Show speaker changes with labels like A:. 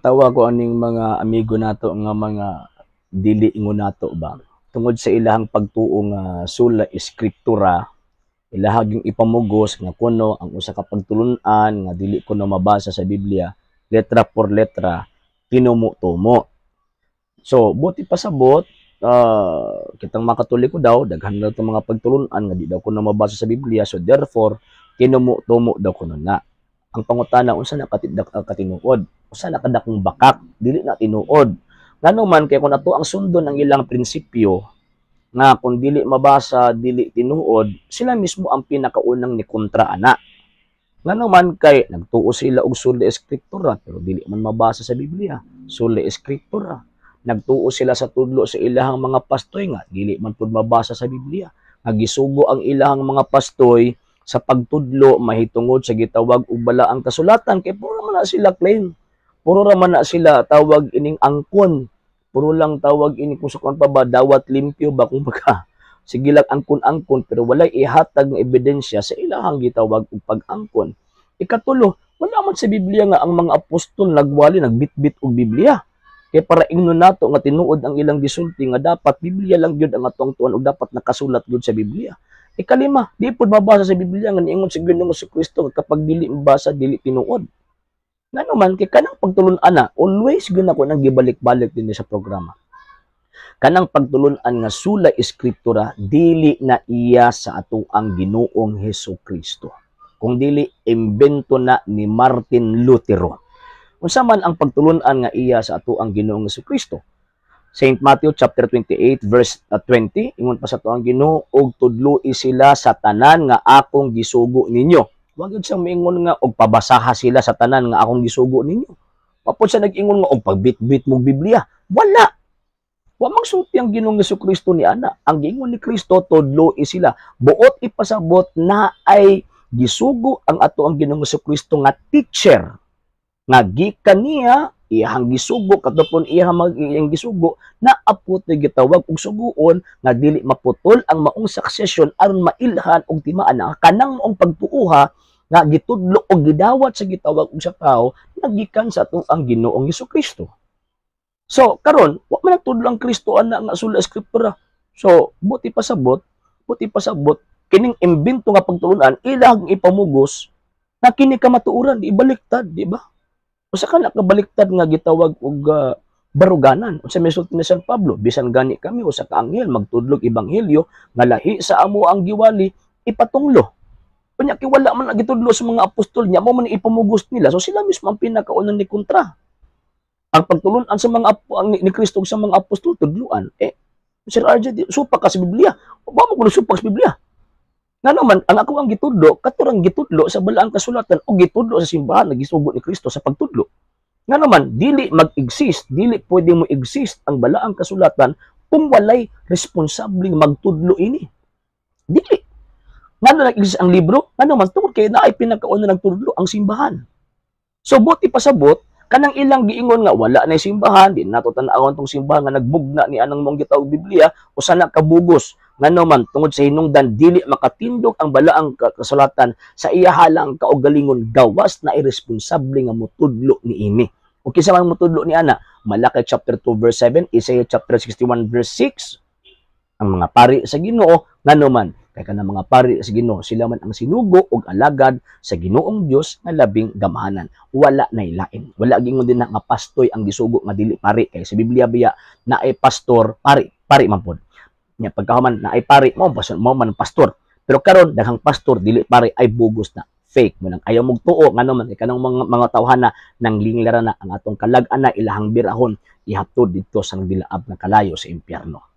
A: Natawa ko aning mga amigo nato nga mga dili ingon nato ba. Tungod sa ilahang pagtuo nga sola scriptura, ilahang yung ipamugos nga kuno ang usa ka pagtulun-an nga dili kuno mabasa sa Biblia, letra por letra, tinumo-tumo. So, buti pasabot, kitang mga Katoliko daw, daghan na itong mga pagtulun-an nga di daw kuno mabasa sa Biblia, so therefore, tinumo-tumo daw kuno na. Ang pangutana, unsa na katinuod? Usa na kadakong bakak, dili na tinuod. Ngano man kay kung ato ang sundon ang ilang prinsipyo nga kung dili mabasa, dili tinuod, sila mismo ang pinakaunang ni kontra ana. Ngano man kay nagtuo sila og sola scriptura pero dili man mabasa sa Biblia, sola scriptura. Nagtuo sila sa tudlo sa ilahang mga pastoy nga dili man pud mabasa sa Biblia. Nga gisugo ang ilahang mga pastoy sa pagtudlo mahitungod sa gitawag og balaang kasulatan kay puro man na sila claim. Puro ra man na sila tawag ining angkon. Puro lang tawag ini kung sa pa ba dawat limpyo ba, kumbaga. Sige lang angkon-angkon pero walay ihatag nga ebidensya sa ilahang gitawag og pag-angkon. Ikatulo, wala man sa Biblia nga ang mga apostol nagwali, nagbitbit og Biblia. Kay para ingnon nato nga tinuod ang ilang gisulti nga dapat Biblia lang gyud ang atong tuan ug dapat nakasulat gyud sa Biblia. Ikalima, di pud mabasa sa Biblia nga niingon si Ginoong Kristo nga kapag dili mabasa, dili tinuod. Ngano man kay kanang pagtulun-an na always gyud ako nang gibalik-balik din sa programa. Kanang pagtulun-an nga sola scriptura dili na iya sa atoang Ginoong Hesus Kristo. Kung dili imbento na ni Martin Lutero. Unsa man ang pagtulun-an nga iya sa atoang Ginoong Hesus Kristo? St. Matthew chapter 28 verse 20, ingon pa sa atoang Ginoo, "Og tudloi sila sa tanan nga akong gisugo ninyo." Wa gyud siya miingon nga og pabasaha sila sa tanan nga akong gisugo ninyo. Wa pod siya nag-ingon nga og pagbitbit mong Biblia. Wala. Wa magsulti ang Ginoong Kristo ni ana. Ang giingon ni Kristo, tudloi sila. Buot ipasabot na ay gisugo ang ato ang Ginoong Kristo nga teacher nga gikan niya iyahang gisugo, katupon iyahang mag iyang gisugo na apote gitawag og suguon nga dili maputol ang maong succession aron mailhan og timaan na kanang maong pagtuuha nga gitudlo og gidawat sa gitawag og sa tao nagikan sa ato ang Ginoong Kristo. So karon wa man nagtudlo ang Kristo ana nga sola scriptura. So buti pasabot kining imbento nga pagtulunan ilang ipamugos na kini kamatuoran, di baliktad, di ba? Usa ka nakabaliktad nga gitawag og baruganan. Unsa may sulti ni San Pablo? "Bisan gani kami usa ka anghel magtudlog ebanghelyo nga lahi sa amo ang giwali, ipatunglo." Unya kay wala man gitudlo sa mga apostol niya, mo man ipamugos nila. So sila mismo ang pinakaunang ni kontra. Ang pagtulunan sa mga ang, ni Kristo sa mga apostol tudluan. Eh, Sir RJ, supak ka sa Biblia. Wa mo kuno supak sa Biblia. Ngano man, ang ako ang gitudlo, katurang gitudlo sa balaang kasulatan o gitudlo sa simbahan na gisugo ni Kristo sa pagtudlo. Ngano man, dili mag-exist, dili pwede mo exist ang balaang kasulatan kung walay responsableng magtudlo ini. Dili. Ngano nag-exist ang libro? Ngano man, tungod kay naay pinakauna nagtudlo ang simbahan. So, buti pasabot, kanang ilang giingon nga wala na simbahan, di nato tan-awon tong simbahan nga nagbugna ni anang mong gitawag Biblia, usa na kabugos. Ngano man, tungod sa hinungdan dili makatindog ang balaang kasulatan sa iyahalang kaugalingon gawas na iresponsable nga motudlo ni ini. O kinsa man motudlo ni ana? Malaki chapter 2 verse 7, Isaiah chapter 61 verse 6, ang mga pari sa Ginoo. Ngano man kay kanang mga pari sa Ginoo, sila man ang sinugo og alagad sa Ginoong Dios nga labing gamhanan. Wala na ilain. Wala gingon din na nga pastoy ang gisugo nga dili pari kay sa Biblia biya naay pastor, pari, pari man pod. Nya pagkahuman naay pari, mao mao man pastor. Pero karon daghang pastor dili pari ay bugos na, fake mo nang ayaw mong tuo. Ngano man kay kanang mga tawhana nang linglara na ang atong kalag-an na ilahang birahon ihaptod didto sa nagdilaab nga kalayo sa impyerno.